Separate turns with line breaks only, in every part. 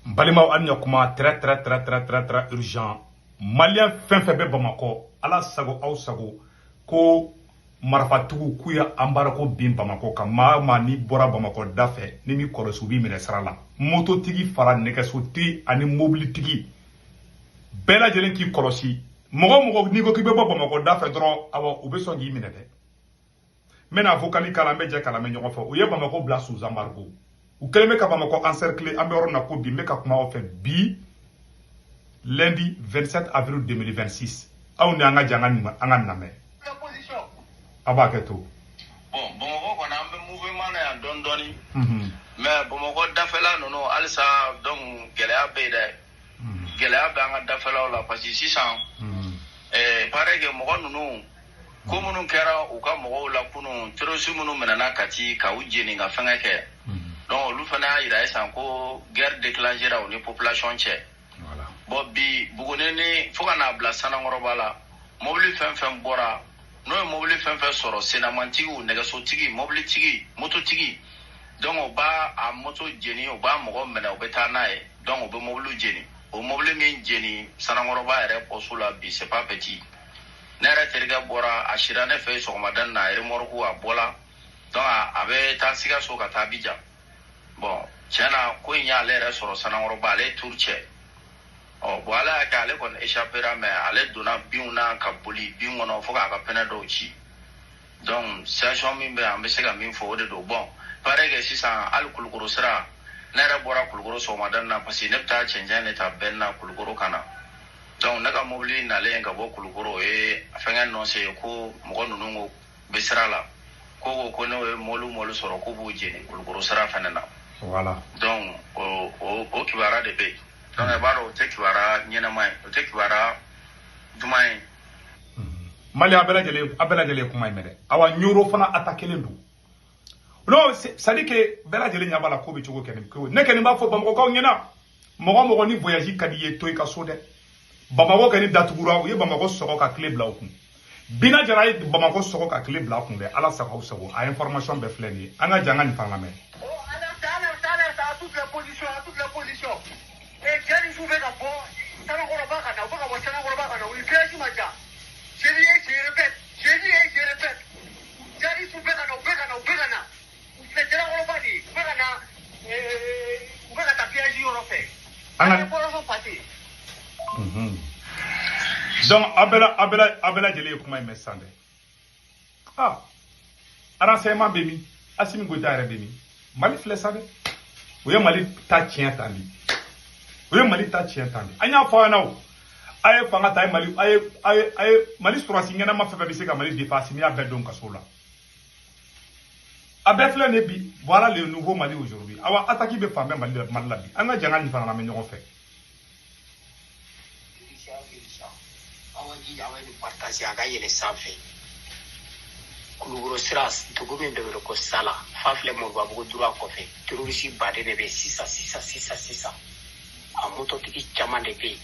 N balimaw, hali ɲa kuma, très très très très très très urgent. Malien fɛn fɛn bɛ Bamakɔ, Ala sago aw sago, ko marifatigiw k'u ye embargo bin Bamakɔ kan. Maa o maa n'i bɔra Bamakɔ da fɛ, ni m'i kɔlɔsi, u b'i minɛ sira la. Mototigi fara nɛgɛsotigi ani mobilitigi bɛɛ lajɛlen k'i kɔlɔsi. Mɔgɔ o mɔgɔ n'i ko k'i bɛ bɔ Bamakɔ da fɛ dɔrɔn, awɔ, u bɛ sɔn k'i minɛ dɛ. N bɛna vocal k'a la, an bɛ jɛ k'a lamɛn ɲɔgɔn fɛ. U ye Bamakɔ bila sous embargo, u kɛlen bɛ ka Bamakɔ encercler. An bɛ yɔrɔ min na ko bi, n bɛ ka kuma aw fɛ bi, lundi 27 avril 2026. Aw ni an ka jɛ an ka lamɛn, aw b'a kɛ to.
Bon, Bamakɔ kɔni, an bɛ mouvement na yan dɔɔni dɔɔni, mais Bamakɔ dafɛla ninnu halisa, donc gɛlɛya bɛ yen dɛ. Gɛlɛya bɛ an ka dafɛlaw la, parce que sisan paraît que mɔgɔ ninnu, ko minnu kɛra u ka mɔgɔw la kunun, terroriste minnu minɛna Kati ka u jeni ka fɛngɛ kɛ, donc olu fana y'a yira sisan ko guerre déclenchera u ni population cɛ. Bon, bi Buguni ni fo ka n'a bila Sanankɔrɔba la, mobili fɛn fɛn bɔra, n'o ye mobili fɛn fɛn sɔrɔ, senamantigiw, nɛgɛsotigi, mobilitigi, mototigi, donc u b'a a moto jeni, u b'a mɔgɔ minɛ, u bɛ taa n'a ye. Donc u bɛ mobiliw jeni. O mobili min jeni Sanankɔrɔba yɛrɛ poste la bi, c'est pas petit. Ne yɛrɛ terikɛ bɔra, a sira ne fɛ yen sɔgɔmada in na, remorque a bɔla, donc a bɛ taa Sikaso ka taa Abidjan. Bon, tiɲɛ na, ko in y'ale yɛrɛ sɔrɔ Sanankɔrɔba, ale ye tour cɛ. Ɔ bon, Ala y'a kɛ, ale kɔni échappera, mais ale donna binw na ka boli bin kɔnɔ fo k'a ka pneu dɔw ci. Donc situation min bɛ yen, an bɛ se ka min fɔ, o de don. Bon, paraît que sisan hali Kulukoro sira, ne yɛrɛ bɔra Kulukoro sɔgɔmada in na, parce que ne bɛ taa cɛncɛn de ta bɛn na Kulukoro ka na. Donc ne ka mobili nalen ka bɔ Kulukoro, o ye fɛngɛ nɔse ko mɔgɔ ninnu ko bɛ sira la, ko n'o ye mobili mobili sɔrɔ, k'u b'u jeni Kulukoro sira fɛnɛ na. Donc o kibaruya de bɛ yen. Donc i b'a dɔn, o tɛ kibaruya ɲɛnama ye, o tɛ kibaruya duman ye.
Mali, a bɛɛ lajɛlen ye kuma in mɛn dɛ. Awa, Ɲoro fana attaquelen don. Non, c'est à dire que bɛɛ lajɛlen ɲɛ b'a la ko bɛ cogo kɛ nin ko. Ne kɔni b'a fɔ Bamakɔkaw ɲɛna, mɔgɔ mɔgɔ ni voyage ka di i ye, to i ka so dɛ. Bamakɔ kɔni datugura, u ye Bamakɔ sɔgɔ ka tile bila u kun. Bina Jara ye Bamakɔ sɔgɔ ka tile bila a kun dɛ. Ala sago aw sago, a information bɛɛ filɛ nin ye. An ka jɛ an ka nin fana lamɛn.
Oh, alerte, alerte, alerte à toutes les positions, à toutes les positions. Et jihadistes bɛ ka bɔ Sanankɔrɔba ka na, u bɛ ka bɔ Sanankɔrɔba ka na, u ni village ma jan. Je dis et je répète, je dis et je répète. Jihadistes bɛ ka na, u bɛ ka na, u bɛ ka na. U filɛ Jalakɔrɔba de ye, u bɛ ka na, u bɛ ka taa village yɔrɔ fɛ. An ye information passé.
Donc a bɛɛ lajɛlen ye kuma in mɛn sisan dɛ. Ah, renseignement bɛ min? Asimi Goïta yɛrɛ bɛ min? Mali filɛ sa dɛ. U ye Mali ta tiɲɛ tan de, u ye Mali ta tiɲɛ tan de. An y'a fɔ aw ɲɛna o, a ye fanga ta, a ye Mali, a ye Mali sɔrɔsi ɲɛnama fɛn fɛn bɛ se ka Mali défend, Asimi y'a bɛɛ don kaso la. A bɛɛ filɛ nin ye bi. Voilà le nouveau Mali aujourd'hui. Awa, attaque bɛ fan bɛɛ Mali la, Mali la bi. An ka jɛ an ka nin fana lamɛn ɲɔgɔn fɛ.
Urgent, aw ka jija, aw ye nin partage, a ka yɛlɛ sanfɛ. Kulukoro sira, dugu min bɛ wele ko Sala fa filɛ, Moribabugu droit kɔfɛ, terroriste baden de bɛ sisan sisan sisan sisan. A mototigi caman de bɛ yen.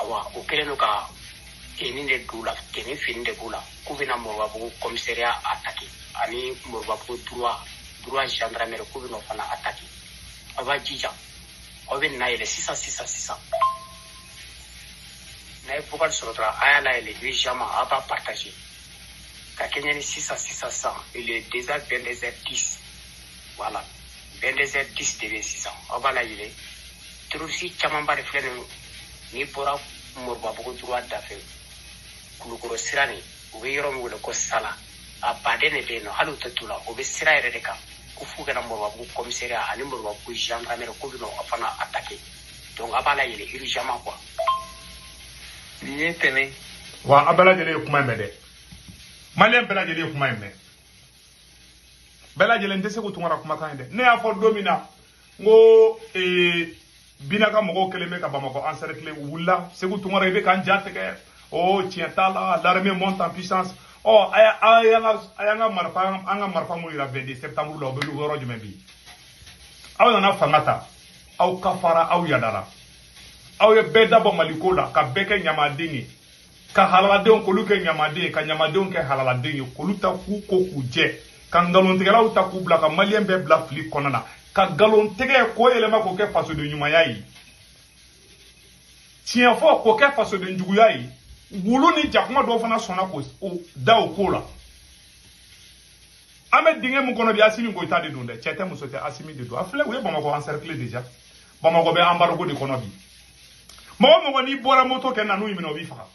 Awa, o kɛlen don ka tenue de don u la, tenue fini de b'u la, k'u bɛna Moribabugu commissariat attaquer ani Moribabugu droit gendarmerie, k'u bɛna o fana attaquer. Aw b'a jija, aw bɛ na yɛlɛ sisan sisan sisan. N'a ye vocal sɔrɔ dɔrɔn, a y'a layɛlɛ urgemment, aw b'a partager ka kɛɲɛ ni sisan sisan sisan. Il est déjà 22h10, voilà, 22h10 de bɛ sisan. Aw b'a layɛlɛ, terroriste camanba de filɛ nin. N'i bɔra Moribabugu droit da fɛ, Kulukoro sira nin, u bɛ yɔrɔ min wele ko Sala, a baden de bɛ yen nɔ. Hali u tɛ t'u la, o bɛ sira yɛrɛ de kan, ko f'u kana Moribabugu commissariat ani Moribabugu gendarmerie, k'u bɛ o fana attaquer. Donc a b'a layɛlɛ urgemment quoi.
Nin ye tɛnɛ.
Wa a bɛɛ lajɛlen ye kuma in mɛn dɛ. Malien bɛɛ lajɛlen ye kuma in mɛn, bɛɛ lajɛlen tɛ se k'u Tunkara kumakan ye dɛ. Ne y'a fɔ don min na n ko Bina ka mɔgɔw kɛlen bɛ ka Bamakɔ encercler, u wulila. Segu Tunkara, i bɛ k'an ja tigɛ o, tiɲɛ t'a la, l'armée monte en puissance. Ɔ, a y'an ka marifa, an ka marifa minnu yira 22 septembre la, o bɛ yɔrɔ jumɛn bi? Aw nana fanga ta, aw kafara, aw yadara, aw ye bɛɛ dabɔ Maliko la, ka bɛɛ kɛ ɲamaden ye, ka halaladenw k'olu kɛ ɲamaden ye, ka ɲamadenw kɛ halaladen ye, k'olu ta k'u ko k'u jɛ, ka nkalontigɛlaw ta k'u bila ka Malien bɛɛ bila fili kɔnɔna na. Ka nkalon tigɛ k'o yɛlɛma k'o kɛ fasoden ɲumanya ye, tiɲɛ fɔ k'o kɛ fasoden juguya ye. Wulu ni jakuma dɔw fana sɔnna k'o da o ko la. An bɛ dingɛ mun kɔnɔ bi, Asimi Goyita de don dɛ, cɛ tɛ muso tɛ, Asimi de don. A filɛ, u ye Bamakɔ encercler déjà. Bamakɔ bɛ embargo de kɔnɔ bi. Mɔgɔ o mɔgɔ n'i bɔra moto kɛ na n'u y'i minɛ, o b'i faga.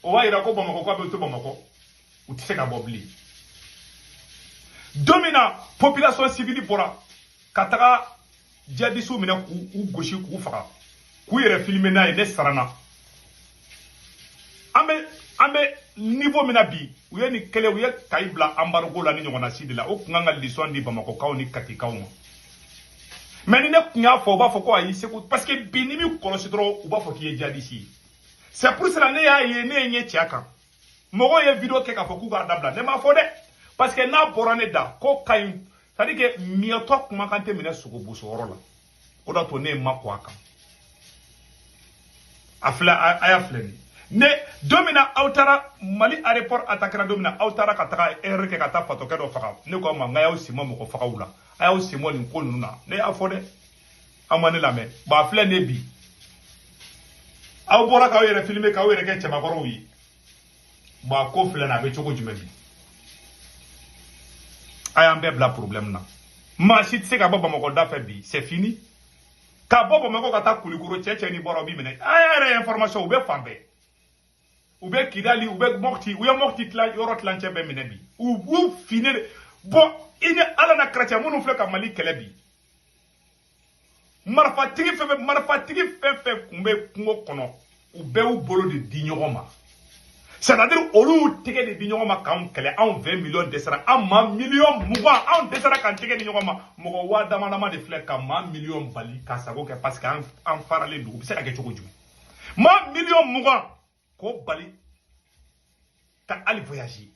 O b'a yira ko Bamakɔ k'a bɛ to Bamakɔ, u tɛ se ka bɔ bilen. Don min na population civile bɔra ka taga jihadisiw minɛ k'u gosi k'u faga k'u yɛrɛ filmer n'a ye, ne siranna. An bɛ niveau min na bi, u ye nin kɛlɛ, u ye Kayi bila embargo la ni ɲɔgɔnna si de la. O tun kan ka leçon di Bamakɔkaw ni Katikaw ma. Mais ni ne tun y'a fɔ, u b'a fɔ ko ayi, Segu, parce que bi n'i m'i kɔlɔsi dɔrɔn, u b'a fɔ k'i ye jihadiste ye. C'est pour cela ne y'a ye, ne ye ɲɛ cɛ kan. Mɔgɔw ye vidéo kɛ k'a fɔ k'u k'a dabila, ne m'a fɔ dɛ, parce que n'a bɔra ne da ko ka ɲi, c'est à dire que miyɛtɔ kumakan tɛ minɛ sogo bosoyɔrɔ la. O de y'a to ne ye ma kɔ a kan. A filɛ, a y'a filɛ nin ne don min na aw taara Mali aéroport attaquera, don min na aw taara ka taga erreur kɛ ka taa fatɔkɛ dɔ faga, ne ko aw ma n k'a y'aw sen bɔ mɔgɔ fagaw la, a y'aw sen bɔ nin ko ninnu na. Ne y'a fɔ dɛ, aw ma ne lamɛn. Bon, a filɛ nin ye bi, aw bɔra k'aw yɛrɛ filmer k'aw yɛrɛ kɛ cɛbakɔrɔw ye. Bon, a ko filɛ nin, a bɛ cogo jumɛn bi? A y'an bɛɛ bila problème na. Maa si tɛ se ka bɔ Bamakɔ da fɛ bi, c'est fini. Ka bɔ Bamakɔ ka taa Kulikoro, cɛ cɛ n'i bɔra, o b'i minɛ. A yɛrɛ ye information, u bɛ fan bɛɛ, u bɛ Kidali, u bɛ Mɔpti, u ye Mɔpti tila yɔrɔ tilancɛ bɛɛ minɛ bi. U finnen de. Bon, i ni Ala na kɛrɛcɛ minnu filɛ ka Mali kɛlɛ bi, marifatigi fɛn fɛn, marifatigi fɛn fɛn tun bɛ kungo kɔnɔ, u bɛɛ y'u bolo de di ɲɔgɔn ma. C'est à dire olu y'u tɛgɛ de di ɲɔgɔn ma k'anw kɛlɛ. Anw 20 millions dɛsɛra, an maa 20 miliyɔn anw dɛsɛra k'an tɛgɛ di ɲɔgɔn ma. Mɔgɔ waa dama dama de filɛ ka maa miliyɔn bali ka sago kɛ, parce que an faralen don. U bɛ se ka kɛ cogo jumɛn, maa 20 miliyɔn k'o bali ka hali voyage?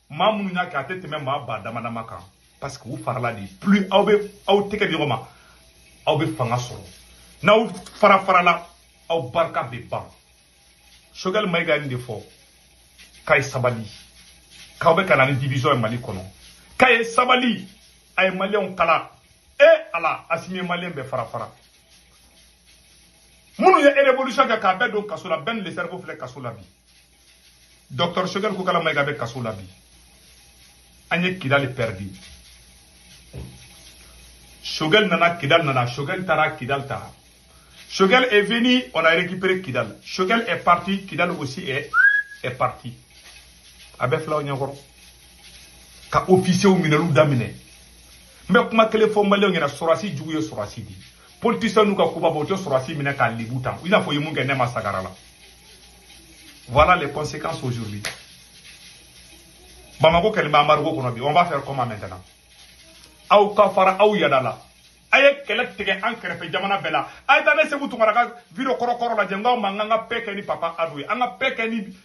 Maa minnu y'a kɛ, a tɛ tɛmɛ maa ba dama dama kan, parce que u farala de. Plus aw bɛ aw tɛgɛ di ɲɔgɔn ma, aw bɛ fanga sɔrɔ. N'aw fara farala, aw barika bɛ ban. Choguel Maïga ye nin de fɔ k'a ye sabali, k'aw bɛ ka na ni division ye Mali kɔnɔ, k'a ye sabali, a ye Maliyɛnw kala. E Ala, Asimi ye Maliyɛn bɛɛ fara fara. Minnu ye révolution kɛ k'a bɛɛ don kaso la, bɛɛ ni le cerveau filɛ kaso la bi. Docteur Choguel Kokala Maïga bɛ kaso la bi. An ye Kidali perdu. Choguel nana, Kidal nana. Choguel taara, Kidal taara. Choguel est venu, on a récupéré Kidal. Choguel est parti, Kidal aussi est parti. A bɛɛ filaw ɲɛkɔrɔ ka officier minɛliw daminɛ. N bɛ kuma kelen fɔ Maliyɛnw ɲɛna: sɔrɔsi jugu ye sɔrɔsi de ye. Politicien n'u ka koba bɔ, u tɛ sɔrɔsi minɛ k'a lebu tan i n'a fɔ i ye mun kɛ ne ma sagara la. Voilà les conséquences aujourd'hui. Bamako kɛlen bɛ embargo kɔnɔ bi. On va faire comment maintenant? Aw ka fara aw yɛrɛ la, a ye kɛlɛ tigɛ an kɛrɛfɛ jamana bɛɛ la. A ye taa ne Segu Tunkara ka vidéo kɔrɔ kɔrɔ lajɛ. N k'aw ma n k'an ka paix kɛ ni Papa Ado ye, an ka paix kɛ ni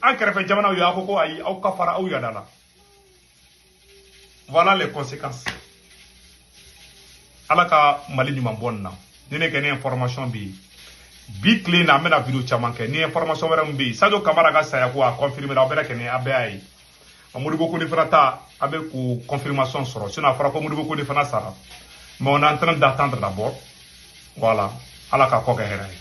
an kɛrɛfɛ jamanaw ye. Aw ko ko ayi, aw ka fara aw yɛrɛ la. Voilà les conséquences. Ala ka Mali ɲuman bɔ nin na. Ni ne kɛ ni information bɛ yen bi tile in na, an bɛna vidéo caman kɛ ni information wɛrɛ min bɛ yen. Sadio Kamara ka saya ko a confirmé la, aw bɛɛ kɛ ni a bɛɛ y'a ye. Modibo Kone fana ta, a bɛ k'o confirmation sɔrɔ. Sinon a fɔra ko Modibo Kone fana sara, mais on est en train d'attendre d'abord. Voilà, Ala ka kɔ kɛ hɛrɛ ye.